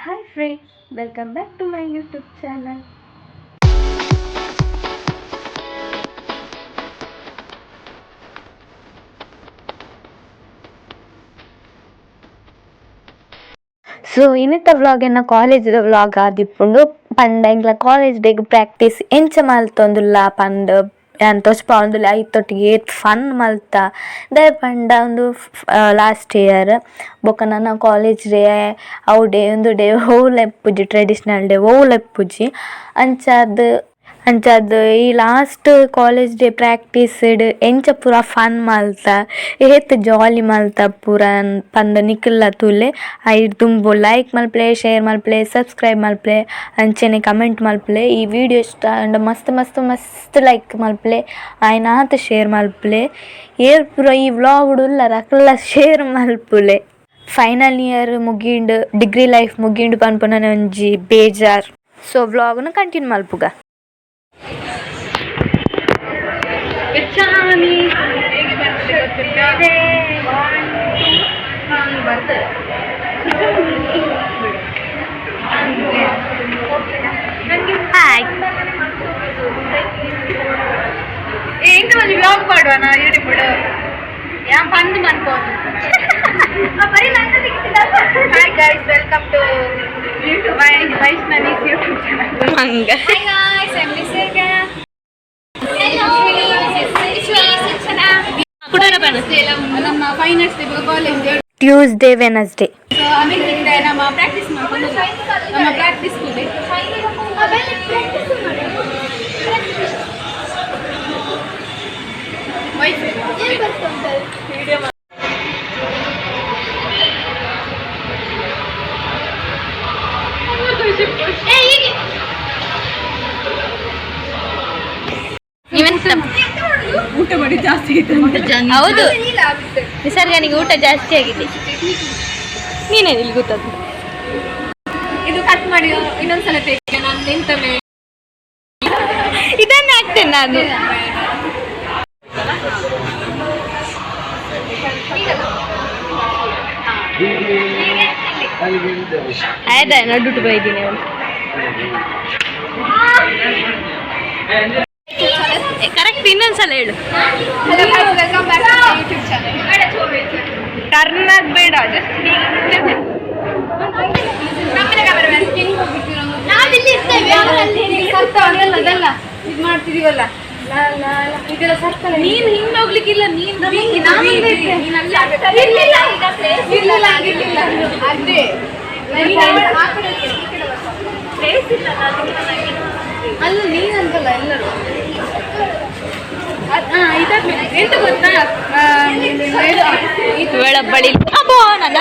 Hi friends, welcome back to my YouTube channel. So ಇನ್ನಿತ vlog ಎನ್ನ ಕಾಲೇಜ್ದ vlog ಆದಿಪ್ಪುಂಡು. ಪಂಡ ಎಂಕ್ಲ college ಡೇಗ್ practice ಎಂಚ ಮಲ್ತೊಂದುಲ್ಲ ಪಂದ್ ಯಾನ್ ತೋಜ್ಪಾವೊಂದುಲ್ಲೆ. ಐತೊಟ್ಟಿಗೆ ಏತ್ ಫನ್ ಮಲ್ತ ದಾಯೆ ಪಂಡ ಉಂದು ಲಾಸ್ಟ್ ಇಯರ್. ಬೊಕ ನನ ಕಾಲೇಜ್ ಡೇ ಅವು ಡೇ ಉಂದು ಡೇ ಒವ್ಲ ಇಪ್ಪುಜಿ, ಟ್ರೆಡಿಷನಲ್ ಡೇ ಒವ್ಲ ಇಪ್ಪುಜಿ. ಅಂಚಾದ್ ಅಂಚಾದ್ ಈ ಲಾಸ್ಟ್ ಕಾಲೇಜ್ ಡೇ ಪ್ರಾಕ್ಟೀಸ್ಡ್ ಎಂಚ ಪೂರ ಫನ್ ಮಲ್ತ, ಏತ್ ಜಾಲಿ ಮಲ್ತ ಪೂರ ಪಂದ್ ನಿಕುಲ್ಲ ತೂಲೆ. ಐಡ್ ದುಂಬು ಲೈಕ್ ಮಲ್ಪುಲೆ, ಶೇರ್ ಮಲ್ಪುಲೆ, ಸಬ್ಸ್ಕ್ರೈಬ್ ಮಲ್ಪುಲೆ, ಅಂಚನೆ ಕಮೆಂಟ್ ಮಲ್ಪುಲೆ. ಈ ವಿಡಿಯೋ ಇಷ್ಟ ಆಂಡ ಮಸ್ತ್ ಮಸ್ತ್ ಮಸ್ತ್ ಲೈಕ್ ಮಲ್ಪುಲೆ, ಆಯ್ನಾತ್ ಶೇರ್ ಮಲ್ಪುಲೆ. ಏರ್ ಪೂರ ಈ ವ್ಲಾಗ್ ಉಲ್ಲರ್ ಅಕಲ್ಲ ಶೇರ್ ಮಲ್ಪುಲೆ. ಫೈನಲ್ ಇಯರ್ ಮುಗೀಂಡ್, ಡಿಗ್ರಿ ಲೈಫ್ ಮುಗೀಂಡ್ ಪನ್ಪುನನೆ ಒಂಜಿ ಬೇಜಾರ್. ಸೊ ವ್ಲಾಗ್ನು ಕಂಟಿನ್ಯೂ ಮಲ್ಪುಗ. ಹಾಯ್. ಎಂತ ಒಂಜಿ ವ್ಲಾಗ್ ಮಾಡುವನ ಯೂಟ್ಯೂಬ್ ಯಾನ್ ಪಂದ್ ಮನ್ಪೋದು. Hi guys, welcome to my Vaishnavi's YouTube channel. ಮಂಗ. Hi guys, I am Nisarga. ನಮ್ಮ finals college. Tuesday, Wednesday. So ಅಮೇಲಿಂದ ನಮ್ಮ ಪ್ರಾಕ್ಟೀಸ್ ಮಾಡ್ಕೊಂಡು, ನಮ್ಮ ಪ್ರಾಕ್ಟೀಸ್ ಕೂಲೆ. ನೀವೆಂತ? ಊಟ ಮಾಡಿ ಜಾಸ್ತಿ. ಹೌದು ನಿಸರ್ಗನಿಗೆ ಊಟ ಜಾಸ್ತಿ ಆಗಿದೆ. ನೀನೇನು ಇಲ್ಲಿ ಗೊತ್ತದ್ದು? ಇದು ಕಟ್ ಮಾಡಿ ಇನ್ನೊಂದ್ಸಲ ತೆಗೆ, ನಾನು ನಿಂತ ಮೇಲೆ. ಇದನ್ನೇ ಹಾಕ್ತೇನೆ ನಾನು. ಆಯ್ತಾ, ನಡುಟು ಬೈದೀನಿ ಅವನು. ಕರೆಕ್ಟ್, ಇನ್ನೊಂದ್ಸಲ ಹೇಳು. Hello guys, welcome back to my YouTube channel. Turn ಆಗಬೇಡ, ಜಸ್ಟ್ ಅದಲ್ಲ, ಇದು ಮಾಡ್ತಿದೀವಲ್ಲ, ಇದೆಲ್ಲ ಸರ್ಕಲ್. ನೀನ್ ಹಿಂಗ್ ಹೋಗ್ಲಿಕ್ಕಿಲ್ಲ, ನೀನ್ ಇರ್ಲಿಲ್ಲ, ಆಗಿರ್ಲಿಲ್ಲ ಅದೇ. ಅಲ್ಲ, ನೀನ್ ಅಂತಲ್ಲ, ಎಲ್ಲರೂ. ಇದಾದ್ಮೇಲೆ ಎಂತ ಗೊತ್ತಾ? ಬಳಿ ಅಬ್ಬೋ, ನನ್ನ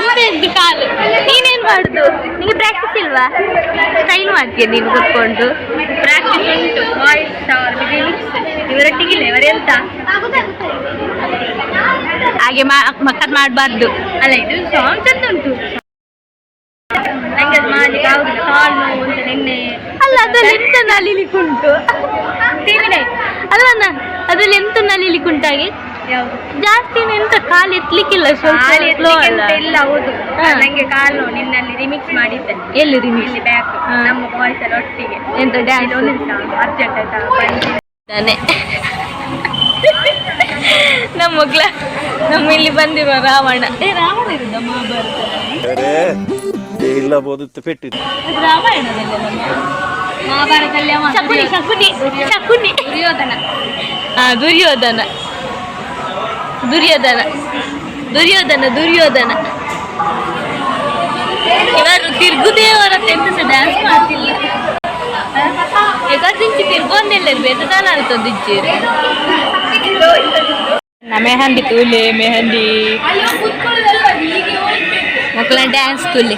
ಕಾಲು. ನೀನೇನ್ ಮಾಡುದು? ನಿಂಗೆ ಪ್ರಾಕ್ಟೀಸ್ ಇಲ್ವಾ? ಸ್ಟೈಲ್ ಮಾಡ್ತೀಯ ನೀನು ಕೂತ್ಕೊಂಡು. ಪ್ರಾಕ್ಟೀಸ್ ಉಂಟು, ವಾಯ್ಸ್ ಇವರೊಟ್ಟಿಗೆ ಇಲ್ಲ. ಇವರೆಂತ ಹಾಗೆ ಮಕ್ಕಳು ಮಾಡಬಾರ್ದು. ಅಲ್ಲ, ಇದು ಸಾಂಗ್ ಚಂದ ಉಂಟು. ನಂಗೆ ಅದು ಮಾಡ್ಲಿಕ್ಕೆ ಆಗುದಿಲ್ಲ, ಕಾಲು ನೋವು ಅಂತ ನಿನ್ನೆ. ಅಲ್ಲ, ಅದ್ರಲ್ಲಿ ಎಂತ ನಲಿಲಿಕ್ಕೆ ಉಂಟು? ಅಲ್ಲ, ಅದ್ರಲ್ಲಿ ಎಂತ ನಲಿಲಿಕ್ಕೆ ಉಂಟಾಗಿ? ಯಾವುದು? ಜಾಸ್ತಿ ಎಂತ ಕಾಲು ಎತ್ಲಿಕ್ಕಿಲ್ಲ, ಸ್ವಲ್ಪ ಕಾಲು slow ಎತ್ಲಿಕ್ಕೆ ಅಲ್ಲ? ಎಂತ ಇಲ್ಲ, ಹೌದು. ಹಾ. ನಂಗೆ ಕಾಲು ನೋವು, ನಿನ್ನಲ್ಲಿ ರಿಮಿಕ್ಸ್ ಮಾಡಿದ್ದೆ. ಎಲ್ಲಿ ರಿಮಿಕ್ಸ್? ಇಲ್ಲಿ ಬ್ಯಾಕ್. ಹಾ. ನಮ್ಮ ಬಾಯ್ಸ್ ಎಲ್ಲ ಒಟ್ಟಿಗೆ. ಎಂತ ಡ್ಯಾನ್ಸ್? ಇದು ಒಂದು ನಿಮಿಷ, ಅರ್ಜೆಂಟ್ ಆಯ್ತಾ, ಬಂದಿದ್ದಾನೆ. ನಮ್ಮ ನಮ್ಮ ಇಲ್ಲಿ ಬಂದಿರುವ ರಾವಣ. ಏ, ರಾವಣ ಇರುದ ಮಹಾಭಾರತ? ಇಲ್ಲ, ಬೋದಿತ್ತು ಪೆಟ್ಟಿತ್ತು. ಅದು ರಾಮಾಯಣದಲ್ಲ, ಮಹಾಭಾರತದಲ್ಲಿ ಅವ ಶಕುನಿ, ಶಕುನಿ, ಶಕುನಿ. ದುರ್ಯೋಧನ. ಹಾ, ದುರ್ಯೋಧನ, ದುರ್ಯೋಧನ, ದುರ್ಯೋಧನ, ದುರ್ಯೋಧನ. ಇವರು ತಿರ್ಗುದೇವರ ಎಂತ ಸಹ ಡ್ಯಾನ್ಸ್ ಮಾಡ್ತಿಲ್ಲ. ಎಗದಿಂಚಿ ತಿರ್ಗೊಂದಿಲ್ಲ, ಬೆತ್ತದಾನ ಅಲ್ತೊಂದಿಜ್ಜೇರು. ಮೆಹಂದಿ ತೂಲೆ, ಮೆಹಂದಿ. ಅಲ್ಲಿ ಹೋಗಿ ಕೂತ್ಕೊಳ್ಳೋದಲ್ವ, ಹೀಗೆ ಹೋಗ್ಬೇಕು. ಮಕ್ಕಳ ಡ್ಯಾನ್ಸ್ ತೂಲೆ.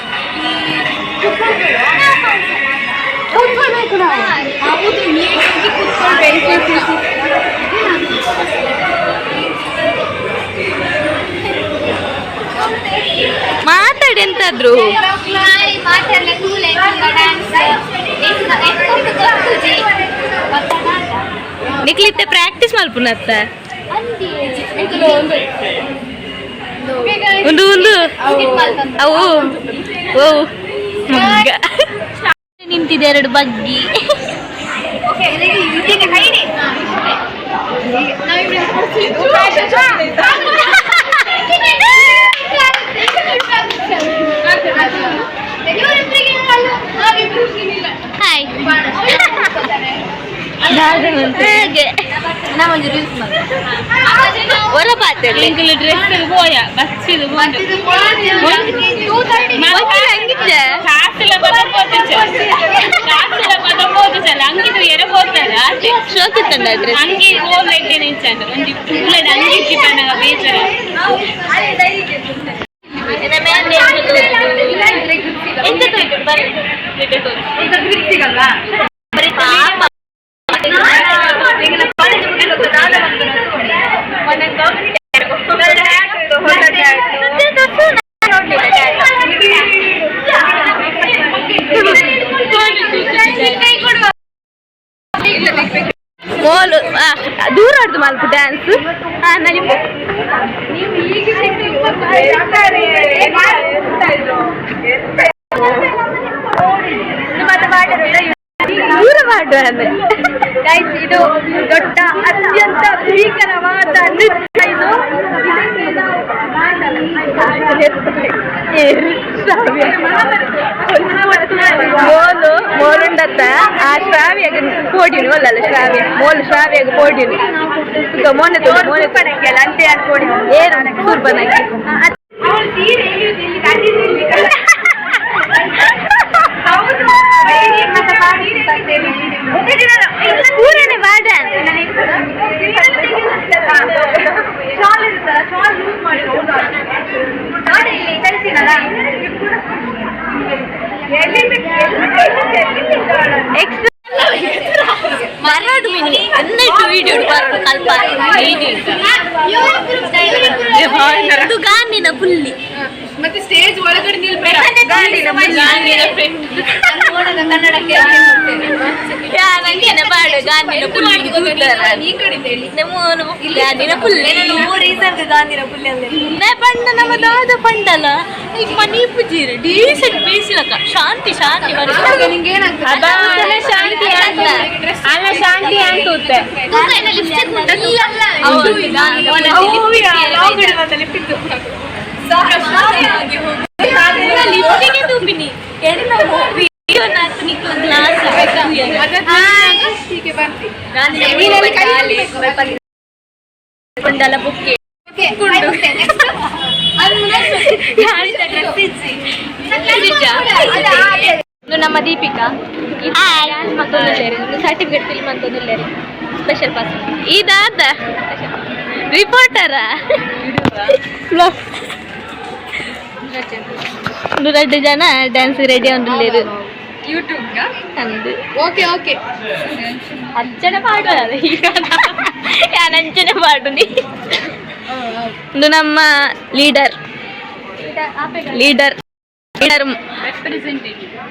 ಕೂತ್ಕೊಳ್ಬೇಕು ನಾವು. ಹೌದು, ಹೀಗೆ ಹೋಗಿ ಕೂತ್ಕೊಳ್ಬೇಕು. ಮಾತಾಡಿ ಎಂತಾದ್ರು. ನಿಕ್ಲಿತ್ತೆ ಪ್ರಾಕ್ಟೀಸ್ ಮಲ್ಪುನತ್ತ? ಒಂದು ಒಂದು ಅವು ಓ. ನಿಂತಿದೆ ಎರಡು ಬಗ್ಗಿ. ಹಾಯ್. ಹಾಗೆ ಹೊರ ಪಾತ್ರೆ. ಡ್ರೆಸ್ ಪೋಯ ಬಚ್ಚಿದು. ಕಾಸಿಲ್ಲ ಪದ ಕಾಸಿಲ್ಲ ಪದ ಪೋತಲ್ಲ ಅಂಗಿದು ಎರ ಪೋತಲ್ಲ. ಶೋಕಿತ್ತಂಡ ಡ್ರೆಸ್. ಅಂಗಿ ಹೋಗ್ಲಿಕ್ಕೆ ನಿಂಚಂಡು ಒಂಜಿ ಪುಲ್ಲದ ಅಂಗಿ ಇಕ್ಕಿಪನಗ ಬೇಜಾರ. ಎಂತ ತೋಯ್ತು ಬರೀ ಬರೀ ಪಾಪ. ಮೋಲು ದೂರ ಆಡ್ದು ಮಲ್ಪ ಡ್ಯಾನ್ಸ್ ನಲಿಪು. ದೂರ ಮಾಡುವ. ಇದು ದೊಡ್ಡ ಅತ್ಯಂತ ಭೀಕರವಾದ ನೃತ್ಯ ಇದು. ಮೋಲು ಮೋಲುಂಡತ್ತ ಆ ಶ್ರಾವ್ಯಾಗ ಪೋಡಿನು ಅಲ್ಲಲ್ಲ, ಶ್ರಾವ್ಯ ಮೋಲು ಶ್ರಾವ್ಯಾಗ ಪೋಡಿನು. ಮೋನೆ ತೋಡು ಮೋನೆ ಅಂತೆ ಏನು ಸೂರ್ಪನಕ್ಕೆ. ಪೂರನೆ ಬಾಡ. ಬರೋಡು ಮಿನಿ ಅನ್ನಟ್ಟು ವಿಡಿಯೋ ಬರೋಡು ಕಲ್ಪ. ಇದು ಗಾಂಧಿನ ಪುಲ್ಲಿ. ಮತ್ತೆ ಸ್ಟೇಜ್ ಒಳಗಡೆ ನಿಲ್ಬೇಡ. ಗಾಂಧಿನ ಫ್ರೆಂಡ್ ನಂಗೇನ ಬಾಡು ಗಾಂಧಿನ ಪುಲ್ಲಿ. ಈ ಕಡೆ ಹೇಳಿ. ಗಾಂಧಿನ ಪುಲ್ಲಿ ನೇ ಪಂಡ ನಮ್ಮ ದಾದ ಪಂಡಲ ಈಗ ಮನಿ ಪೂಜೀರು ಡೀಸೆಂಟ್ ಬೇಸಿಲಕ ಶಾಂತಿ ಶಾಂತಿ. ನಿಂಗೆ ಏನಾಗ್ತದೆ? ಶಾಂತಿ. ಅಲ್ಲ, ಶಾಂತಿ ಅಂತ. ಲಿಪ್ಟಿಗೆ ತೂಪಿನಿ ಎನ್ನ ವಿಡಿಯೋ ನಾಕ್ ನಿಕ್ಲ ಗ್ಲಾಸ್. ಹೀಗೆ ಬರ್ತಿ. ಪಂಡಲ ಬುಕ್ಕೆ. ಇದು ನಮ್ಮ ದೀಪಿಕಾ ಡ್ಯಾನ್ಸ್ ಮತ್ತೊಂದು ಸರ್ಟಿಫಿಕೇಟ್ ಫಿಲ್ಮ್ ಅಂತೊಂದು ಸ್ಪೆಷಲ್ ಪಾಸ್. ಇದಾದ ರಿಪೋರ್ಟರ ಒಂದು ಎರಡು ಜನ ಡ್ಯಾನ್ಸ್ ರೆಡಿ ಉಂಡುಲ್ಲೇರು. ಯೂಟ್ಯೂಬ್. ಅಂದು. Okay okay. ಅಂಚನೆ ಪಾಡುವ, ಯಾನ್ ಅಂಚನೆ ಪಾಡುನಿ. ಇದು ನಮ್ಮ ಲೀಡರ್ ಲೀಡರ್ ಲೀಡರ್.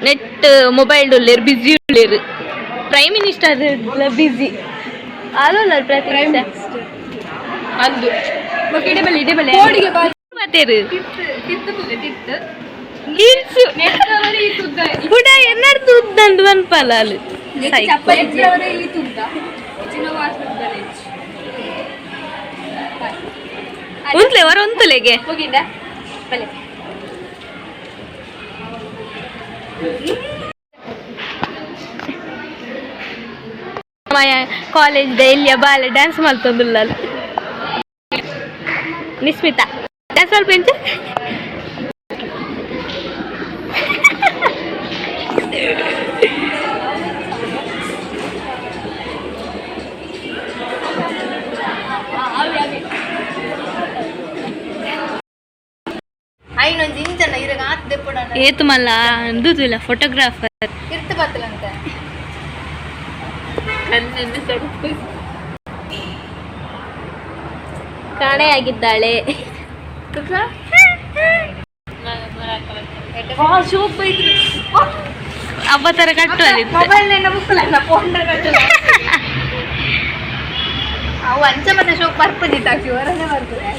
ನೆಟ್ ಮೊಬೈಲ್ ಉಲ್ಲೇರು, ಬಿಸಿ ಉಲ್ಲೇರು. ಪ್ರೈಮ್ ಮಿನಿಸ್ಟರ್ ಬಿಸಿ ಆಲೋಲ್ಲರ್ ಪ್ರತಿ. ಅಂದು ಓಕೆ, ಇಡಬಲ್ಲಿ ಇಡಬಲ್ಲಿ. ಕೋಡಿಗೆ ಬಾ. ಮಾತೇರು. ತಿತ್ತು ತುದೆ ತಿತ್ತು. ಹಿಲ್ಸ್ ಬುಡ ಎನ್ನಡ್ದು ಉದ್ದಂದು ಅನ್ಪಲ್ಲ ಅಲ್ಲಿ. ಇಲ್ಲಿ ತುದ್ದ. ಉಂತ್ಲೆ ವರ ಉಂತುಲೆಗೆ. ಹೋಗಿದ್ದ ಬಲೆ. ಮಾಯ ಕಾಲೇಜ್ ಎಲ್ಲಿಯ ಬಾಲೆ ಡ್ಯಾನ್ಸ್ ಮಲ್ತೊಂದುಲ್ಲ ನಿಸ್ಮಿತಾ. ಡ್ಯಾನ್ಸ್ ಸ್ವಲ್ಪ ಎಂಚ. ಐನೊಂದು ಇಂಚನ ಇರಗ ಆತ್ ದೆಪ್ಪಡ. ಏತು ಮಲ್ಲ ಅಂದುದಿಲ್ಲ ಫೋಟೋಗ್ರಾಫರ್. ಇರ್ತು ಬತ್ತಲಂತ. ಕಾಣೆಯಾಗಿದ್ದಾಳೆ. ಅಬ್ಬ ತರ ಕಟ್ಟು ಅಲ್ಲಿ. ಮೊಬೈಲ್ ಬುಕ್ಕಲ್ಲ ಫೋನ್. ಅವು ಅಂಚ ಮತ್ತೆ ಶೋಕ್ ಬರ್ಪದಿತ್ತು ಹೊರನೆ ಬರ್ತದೆ.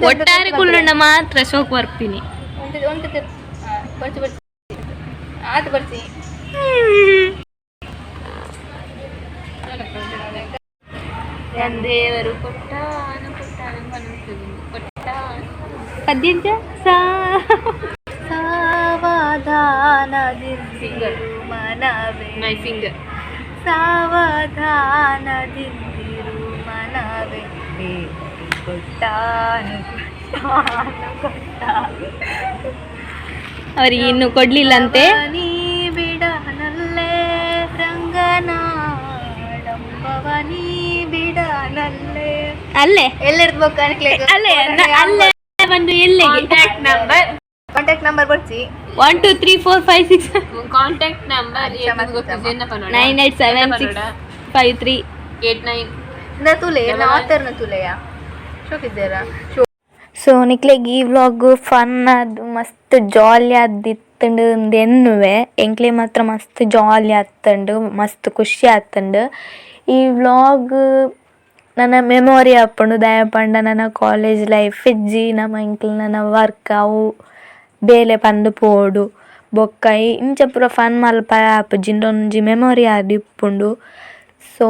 ಒಟ್ಟಾರೆ ಕುಲ್ಲುಂಡ ಮಾತ್ರ ಶೋಕ್ ಬರ್ಪಿನಿ. ಒಂತೆ ಒಂತೆ. ಬರ್ಚಿ ಬರ್ಚಿ ಆತು ಬರ್ಚಿ. ದೇವರು ಕೊಟ್ಟಾನು ಕೊಟ್ಟಾನು ಕೊಟ್ಟಾನು ಪದ್ಯಂಚ ಸಾ ಸಾವಧಾನದಿಂದಿರು ಮನವೇ. ಮೈ ಸಿಂಗರ್. ಸಾವಧಾನದಿಂದಿರು ಮನವೇ, ದೇವರು ಕೊಟ್ಟಾನು ಕೊಟ್ಟಾನು ಕೊಟ್ಟಾನು. ಅವ್ರಿಗೆ ಇನ್ನು ಕೊಡ್ಲಿಲ್ಲಂತೆ. ನೀ ಬಿಡನಲ್ಲೇ ರಂಗನಾಡಂಬವ ನೀ ಬಿಡನಲ್ಲೇ. ಅಲ್ಲೇ. ಎಲ್ಲಿರ್ಬೇಕು? ಅಲ್ಲೇ ಅಲ್ಲೇ ಬಂದು ಎಲ್ಲಿಗೆ? Contact number. Contact number ಬರ್ಸಿ. 1 2 3 4 5 6. Contact number 9 8 7 6 5 3 8 9. ತುಲೆ ಆತರ್ನ ತುಲೆಯ ಶೋಕಿದ್ದೀರಾ? ಸೊ ನಿಕ್ಲೆಗ್ ಈ ವ್ಲಾಗ್ ಫನ್ ಅದು ಮಸ್ತ್ ಜಾಲಿ ಆದಿತ್ತುಂಡು ಎನ್ನುವೆ. ಎಂಕ್ಲೆ ಮಾತ್ರ ಮಸ್ತ್ ಜಾಲಿ ಆತ್ತುಂಡು, ಮಸ್ತ್ ಖುಷಿ ಆತುಂಡು. ಈ ವ್ಲಾಗ್ ನನ್ನ ಮೆಮೊರಿ ಆಪುಂಡು, ದಾಯೆ ಪಂಡ ನನ್ನ ಕಾಲೇಜ್ ಲೈಫ್ ಇಜ್ಜಿ. ನಮ ಎಂಕ್ಲೆ ನನ ವರ್ಕ್ ಅವು ಬೇಲೆ ಪಂದ್ ಪೋಡು ಬೊಕ್ಕ ಇಂಚ ಪೂರ ಫನ್ ಮಲ್ಪರೆ ಆಪುಜಿ. ಉಂದೊಂಜಿ ಮೆಮೊರಿ ಆದಿಪ್ಪುಂಡು. ಸೊ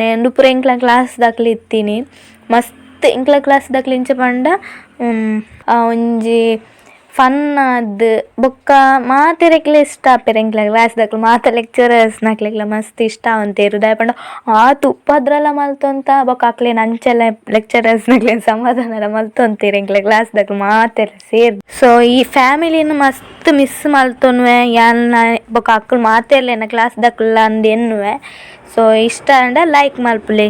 ನೇಂದು ಪೂರ ಎಂಕ್ಲ ಕ್ಲಾಸ್ ದಕ್ಲು ಇತ್ತೀನಿ ಮಸ್ತ್. ಎಂಕ್ಲ ಕ್ಲಾಸ್ ದಕ್ಲು ಇಂಚ ಪಂಡ ಆ ಒಂಜಿ ಫನ್ ಆದ್ ಬೊಕ್ಕ ಮಾತೆರೆಗ್ಲ ಇಷ್ಟ ಆಪೆರ್. ಎಂಕ್ಲ ಕ್ಲಾಸ್ ದಕ್ಲು ಮಾತ ಲೆಕ್ಚರರ್ಸ್ ನಕ್ಲೆಗ್ಲ ಮಸ್ತ್ ಇಷ್ಟ ಆವೊಂತೇರು. ದಾಯೆ ಪಂಡ ಆತ್ ಉಪದ್ರ ಮಲ್ತೊಂತ ಬೊಕ್ಕ ಅಕ್ಲೆನ ಅಂಚಲ ಲೆಕ್ಚರರ್ಸ್ ನಕ್ಲೆನ್ ಸಮಾಧಾನ ಮಲ್ತೊಂತೆರ್ ಎಂಕ್ಲ ಕ್ಲಾಸ್ ದಕ್ಲು ಮಾತೆರ್ಲ ಸೇರ್ದ್. ಸೊ ಈ ಫ್ಯಾಮಿಲಿನ್ ಮಸ್ತ್ ಮಿಸ್ ಮಲ್ತೊನುವೆ ಯಾನ್ ಬೊಕ್ಕ ಅಕುಲು ಮಾತೆರ್ಲ ಎನ್ನ ಕ್ಲಾಸ್ ದಕುಲು ಅಂದ್ ಎನ್ನುವೆ. ಸೊ ಇಷ್ಟ ಆಂಡ ಲೈಕ್ ಮಲ್ಪುಲೆ.